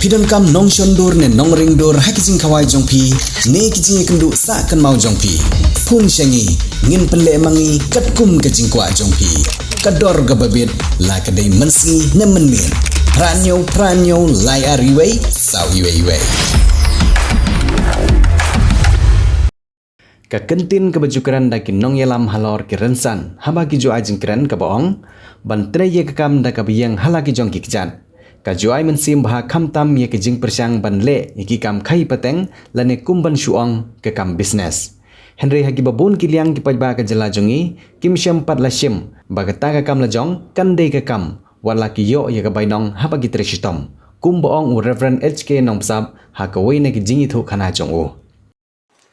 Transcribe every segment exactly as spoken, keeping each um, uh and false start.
Phi donkam nongshon dur ne nongring dur ha ki jingkhawai jong phi ne ki jingïakynduh sah kynmaw jong phi? Phone sha ngi, ngin pynleh ma ngi katkum ka jingkwah jong phi. Ka dor kaba bit, la ka dei mynsngi ne mynmiet. Phra hynñiew phra hynñiew lai ar wei saw wei wei. Ka kyntien kaba ju kren da ki nongïalam halor ki rynsan haba ki ju ai jingkren kaba ong ban trei ïa ka kam da kaba ïeng ha la ki jong ki kjat. Ka ju ai mynsiem bha khamtam ïa ka jingpyrshang ban leh ïa ki kam khaïi pateng lane kum ban shu ong ka kam business. Hynrei ha kiba bun ki liang ki paidbah ka jylla jong ngi kim shym pat la shim ba kata ka kam la jong kan dei ka kam, wat la ki ïoh ïa ka bainong haba ki trei shitom, kumba ong u Reverend H K Nongbsap ha kawei na ki jingïathuhkhana jong u.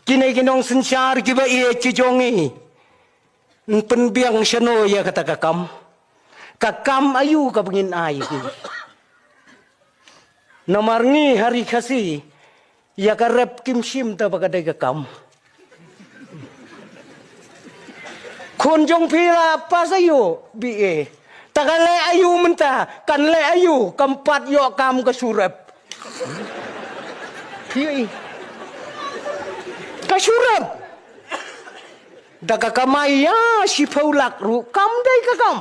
Kine ki nongsynshar kiba ïeit ki jong ngi, yn pynbiang shano ïa kata ka kam? Ka kam aïu kaba ngin ai ki? Namar ngi ha Ri Khasi, ïa ka rep kim shim ta ba ka dei ka kam. Khun jong phi la pass aïu B A? Ta ka leh aïu mynta? Kan leh aïu? Kam pat ïoh kam, ka shu rep. Phi, ka shu rep. Da ka kamai ïa shiphew lak ruh kam dei ka kam.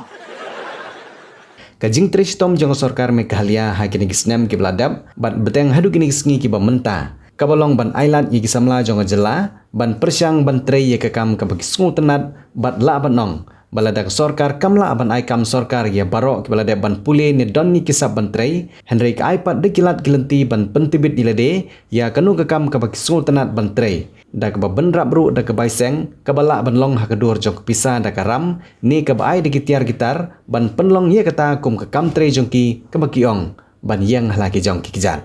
Ka jingtrei shitom jong ka sorkar Meghalaya ha kine ki snem kiba la dep bad bteng haduh kine ki sngi kiba mynta, kaba long ban ailad ïa ki samla jong ka jylla ban pyrshang ban trei ïa ka kam kaba ki sngewtynnat, bad lah ban ong ba lada ka sorkar kam lah ban ai kam sorkar ïa baroh kiba la dep ban pule ne don ïa ki sap ban trei, hynrei ka ai pat da ki lad ki lynti ban pyntbit ïa lade ïa kano ka kam kaba ki sngewtynnat ban trei, da kaba bynrap ruh da ka bai seng kaba lah ban long ha ka dur jong ka pisa da ka ram, ne kaba ai da ki tiar ki tar ban pynlong ïa kata kum ka kam trei jong ki kaba ki ong ban ïeng ha la ki jong ki kjat.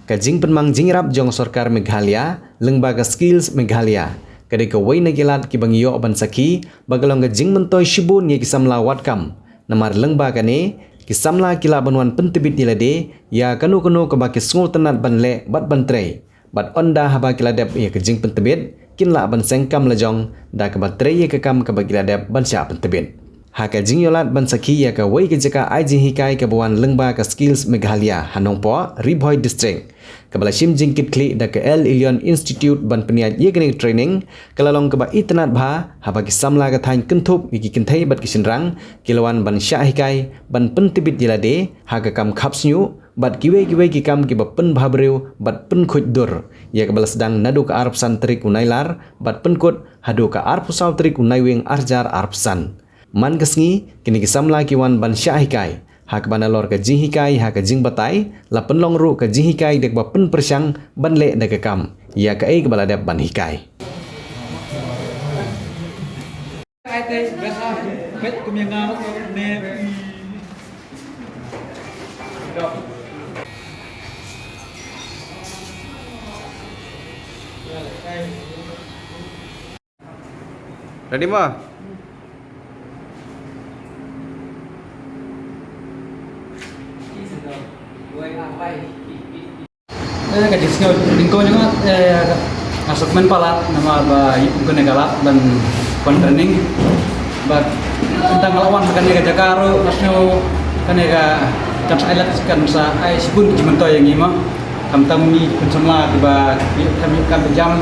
Ka jingpynmang jingïarap jong ka sorkar Meghalaya lyngba ka Skills Meghalaya ka dei kawei na ki lad kiba ngi ïoh ban sakhi ba ka long ka jingmyntoi shibun ïa ki samla wad kam. Namar lyngba kane, ki samla ki lah ban wan pyntbit ïa lade ïa kano kano kaba ki sngewtynnat ban leh bad ban trei, bad ynda haba ki la dep ïa ka jingpyntbit, kin lah ban seng kam la jong da kaba trei ïa ka kam kaba ki la dep ban shah pyntbit. Ha ka jingïoh lad ban sakhi ïa kawei ka jaka ai jinghikai kaba wan lyngba ka Skills Meghalaya ha Nongpoh, Ri Bhoi District, kaba la shim jingkitkhlieh da ka El Elyon Institute ban pynïaid ïa kane ka training, ka la long kaba itynnat bha haba ki samla ka thaiñ kynthup ïa ki kynthei bad ki shynrang ki la wan ban shah hikai ban pyntbit ïa lade ha ka kam khap shñiuh bad kiwei kiwei ki kam kiba pynbhabriew bad pynkhuid dur, ïa kaba la sdang naduh ka arphew san tarik u Nailar bad pynkut haduh ka arphew saw tarik u Naiwieng ar hajar arphew san. Man ka sngi, kine ki samla ki wan ban shah hikai, ha kaba nalor ka jinghikai ha ka jingbatai, la pynlong ruh ka jinghikai da kaba pynpyrshang ban leh da ka kam ïa kaei kaba la dep ban hikai. Ready ma? Eh, ka jingsngew nyngkong jong nga, eh, nga sngewkmen palat namar ba ïa kane ka lad ban wan training. Bad tang nga la wan ha kane ka jaka ruh nga sngew kane ka, kan sa ai lad, kan sa ai shibun ki jingmyntoi ïa ngi ma. Khamtam ngi ki khun samla kiba ïoh kam ïoh kam jam,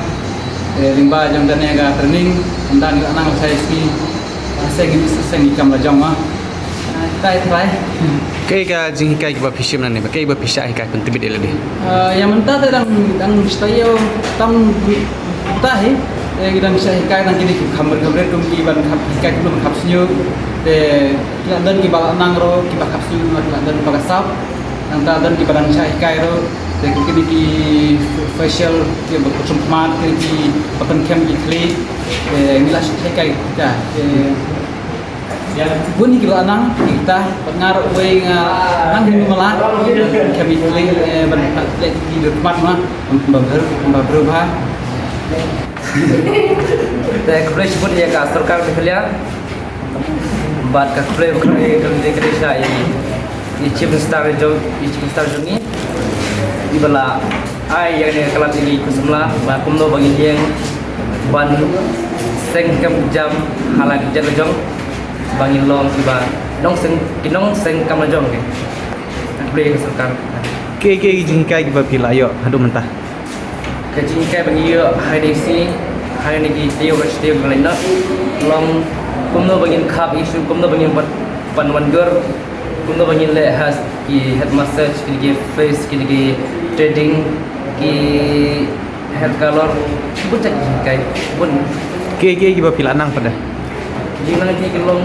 eh, lyngba jong kane ka training, ynda ngi la nang sa ïa sngi, sa seng ngi, sa seng ngi kam la jong ma. Trai, trai. Kaei ka jinghikai kaba phi shim nangne, ba kaei ba phi shah hikai pyntbit ïa lade? Ah, ïa mynta te dang, dang style tam ta hi. Eh, ngi dang shah hikai dang kine ki kham rit kham rit kum ki ban khap hikai kum ban khap shñiuh. Te ki la don kiba la nang ruh kiba khap shñiuh, ki la don kiba ka sap. Nangta don kiba dang shah hikai ruh. Te kine ki facial, kiba kusum khmat, kine kiba pynkham ki khlieh. Te ngi la shah hikai kita. Te bun kiba la nang kita, bad nga ruh uwei nga nang hi mala. Pynkham ki khlieh, eh, ban pat leh ki dur khmat ma. Ba bru, ba bru bha. Te khublei shibun ïa ka sorkar Meghalaya. Bad ka khublei, khublei, khublei, khublei sha i, i Chief Minister jong, i Chief Minister jong ngi. Iba la ai ïa kane ka lad ïa ngi ki khun samla, ba kumno ba ngin ïeng ban seng kam jam ha la ki jait la jong. Ba ngin long kiba nongseng, ki nongseng kam la jong ke. Pule ka sorkar. Ki, ki jinghikai kiba phi la ïoh haduh mynta? Ka jinghikai ba ngi ïoh ha kane ka sngi, ha kane ka taïew, ka taïew kaba la ïoh, long kumno ba ngin khap ïa ki shnong, kumno ba ngin pat pan wandur, kumno ba ngin leh ha ki head massage, ki ki face, ki ki threading, ki hair color, bun jait jinghikai, bun. Ki, ki kiba phi la nang pat de? Jingnang ki ki long,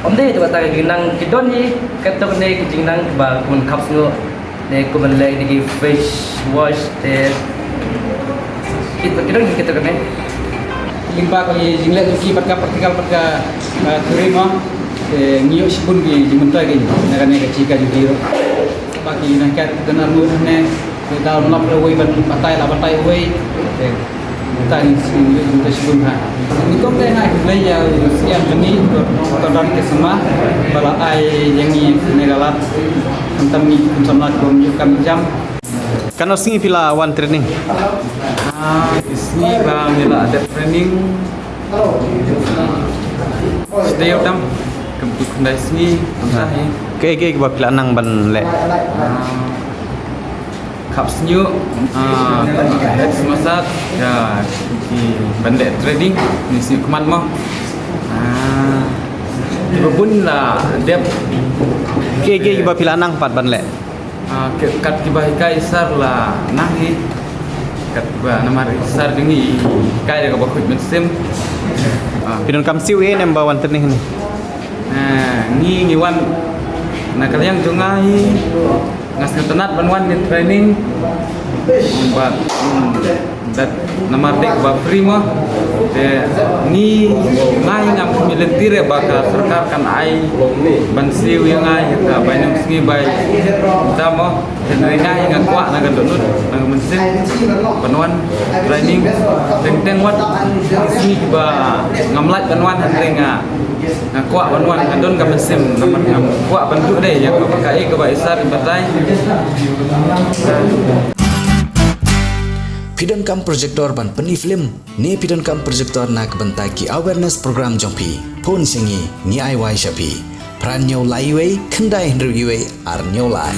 ym dei te ba ta ka jingnang, ki don hi katto katne ki jingnang ba kum khap sngewbha, ne kum ban leh ki face wash te, ki, ki don hi katto katne. Lyngba ka jingleh jong ki bad ka practical bad ka, ah, theory mo, te ngi ïoh shibun ki jingmyntoi ki na kane ka jinghikai jong ki ruh. Ba ki na ka don arngut ne, te da ym lap ruh uwei ban batai, la batai uwei. Te ta ngi sngewbha, ngi ta shibun ha. Ngi kong te nga khublei ïa u Siem jong ngi, Gordon K. Sangma, ba la ai ïa ngi kane ka lad. Khamtam ngi kum samla kiba ym ïoh kam jam. Katno sngi phi la wan training? Ah, sngi ba ngi la dep training. Sdeu tam, kum tu khyndai sngi, kumta hi. Kaei kaei ba phi la nang ban leh? Ah, khap snieh, ah, head massage, ïa, ki ban leh threading, ni snieh khmat mo. Ah, kiba bun la dep. Kaei kaei ba phi la nang pat ban leh? Ah, ki, kat kiba hikai sir la nang hi. Kat kiba namar sir jong ngi hikai da kaba khuid mynsiem. Ah. Phi donkam siew ei ne em ba wan training hangne? Ah, ngi, ngi wan na ka liang jong nga hi, nga sngewtynnat ban wan ni training. Bad, hmm, dat namar dei ba free mo. Te ngi, nga hi ngam kum lynti re ba ka sorkar kan ai ban siew ïa nga ïa ka bainong sngi bai ta mo. Hynrei nga hi nga kwah na ka dohnud, na ka mynsiem ban wan training. Teng teng wat sngi kiba ngam lah ban wan, hynrei nga Nga kwah ban wan, nga don ka mynsiem, namar nga kwah ban duh dei ïa kaba kaei kaba i sir i batai. Phi donkam projector ban pyni film ne phi donkam projector na ka bynta ki awareness program jong phi? Phone sha ngi, ngi ai wai sha phi. Phra hynñiew lai wei, khyndai hynriew wei, ar hynñiew lai.